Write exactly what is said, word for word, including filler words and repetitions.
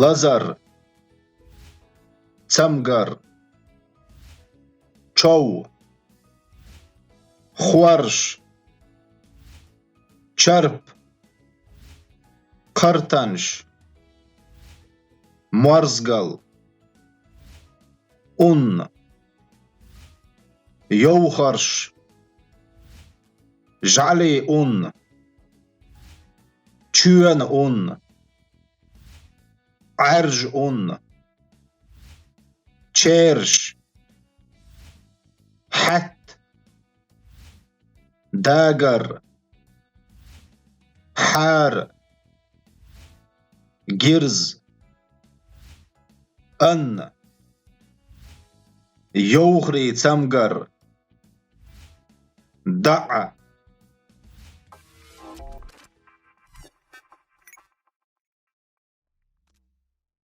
Лазар, цамгар, чов, хорш, чарп, кхартанш, моарзгал, ун, йовхарш, жӀалий ун, чоьна ун, Ӏаьржа ун, черш, хьаьт, дагар, хьара, гирз, ан, йовхрий цамгар, даӀа,